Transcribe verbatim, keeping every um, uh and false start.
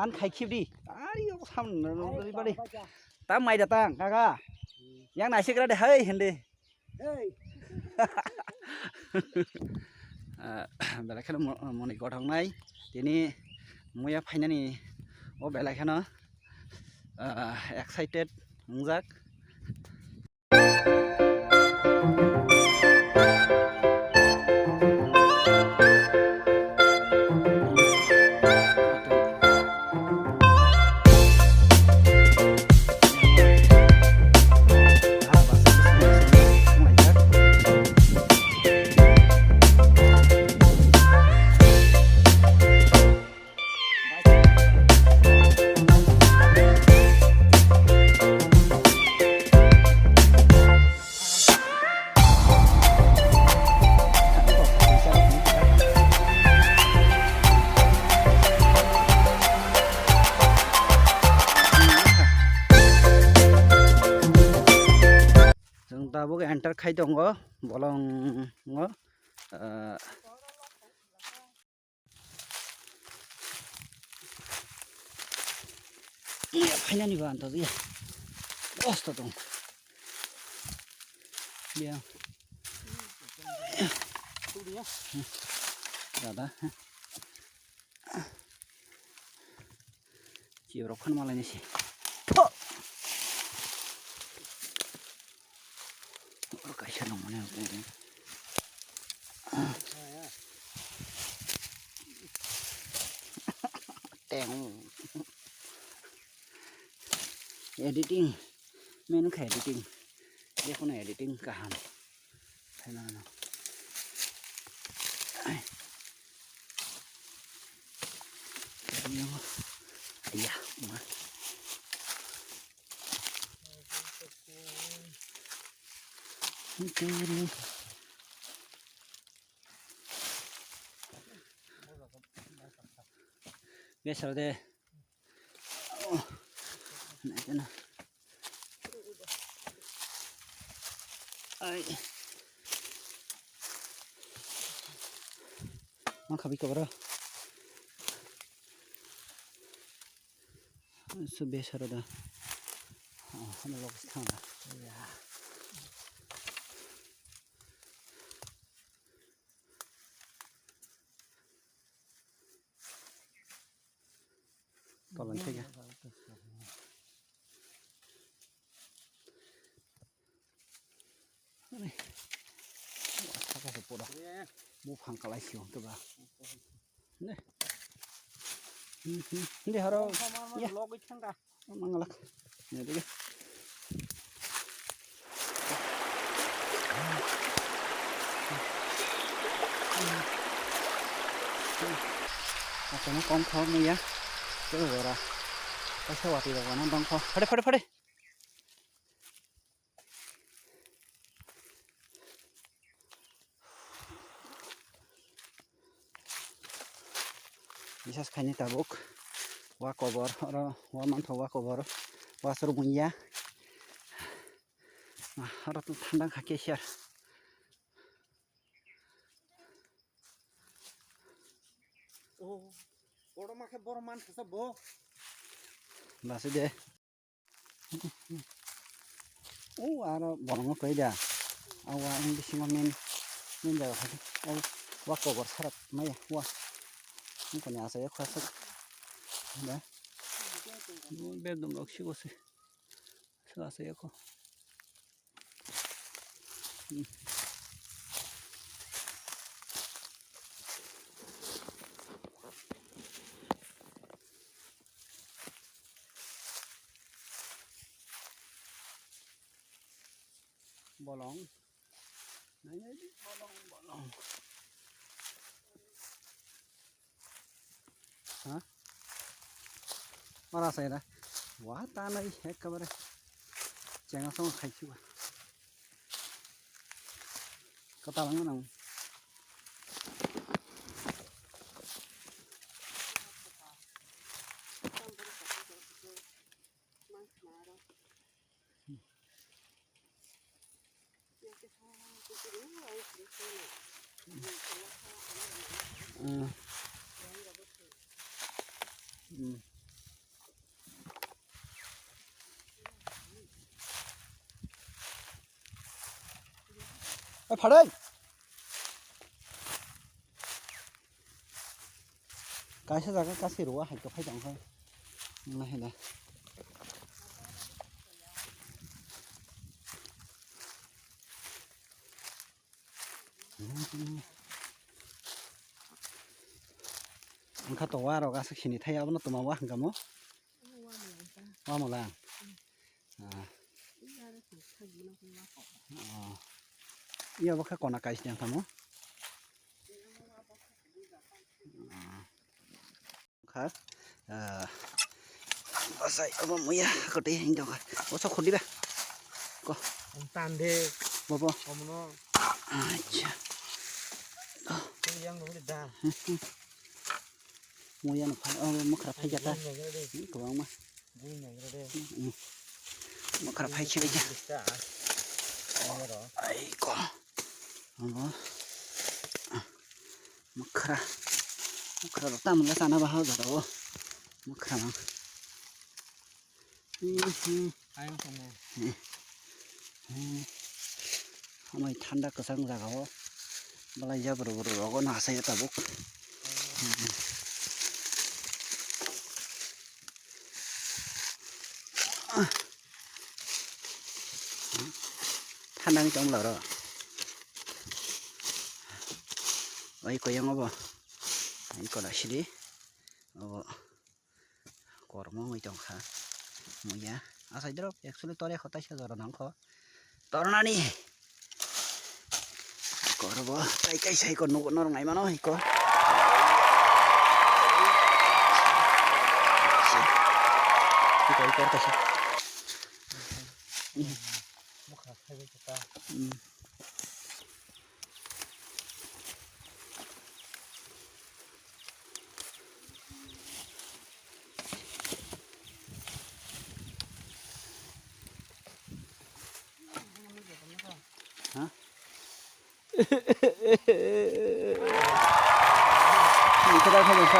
An khai khibdi. Ari o sam no no bari. Ta mai da tang kaka. Yang nai sikra de hai hindi. Hey. Ah, belai kheno mo-, moni kothok nai. Tini muya phainani o belai kheno, ah, excited wngjak. Chwng tabuk enter khai tongo bolongo, ah, Muya phainani ba anto ya. Osto tong. Dia. Dada. Chibrok phan malai nisi. Pho. Oro kaisa nongmani. Teng. Editing. Main kha editing. Dekho na editing kaham. Phaina no. Ai. Iya, ma. Besar de. Oh. Nah, kena. Ai. Mang khabi kabara. So besar da. Oh, hano log thang da. Ya. Tolan thega. Ani. Wah, saka se pura. Buphang kalai sio to ba. Ne. Hmm, hmm. Hindi haro. Ya. Log thang da. Mangalak. Ya, dikhe. Akono kom kho muya. Kebo bora. Kaisa wati rok no dong kho. Phade, phade, phade. Bisas khaini tabuk wa kobor, oro wa mantho wa kobor, wa chwrwngya. Oro thanda kha kesiar. Oh, oro ma khe boro man kha bo. Basi de. O aro bolongo koi da. Awa ang bisingo main, main jaga phai. O wa kobor sarak maya wa. Ang kani asa ya khasuk. Da. Bedum rok si gosi. Sa asa ya kho. Bolong. Nai, nai, bolong, bolong. Ha? Ora sai da. Wa ta nai ekkabare. Chenga song khai chuwa. Kata lang nang. Mm. Mm. Phadai. Kaisa jaga kasi rwa hai to phai tong khai. Nahila. Wngkha to wa rok aswk sini thai abono twma wa hwnkha mo? Wa mwla. Ah. Ah. Iya bo kha kona kaisa tong tamo. Ah. Kha. Ah. Asai abo muya kote hing dong kha. Oso khudi ba. Ko. Tande. Bobo. Omno. Acha. Yang lo da. Muya no phai, oh, mwkhra phai jaka. Buini naigra de. Hmm, kwbangma. Buini naigra de. Hmm. Mwkhra phai khebe ja. Bista. Ai ro. Ai ko. Abo. Mwkhra. Mwkhra ro tamla sana ba ha jara o. Mwkhra mang. Ayang tongo. Hamai thanda kwchang jaga o. Belai jabru bru rogo no asai tabuk. Thanda ni tong laro. Oi koyang obo. Ai kola sidi. Obo. Kormo wngwi tongkha. Muya. Asai drop, actually, tore khotai sa jora nangkho. Tornani. Korbo, kai kai sai ko nugo norong ai mano iko. Iko, iko, iko, iko. Mukha khai bai ta. Hmm. Ha? Ni kata khajan sa.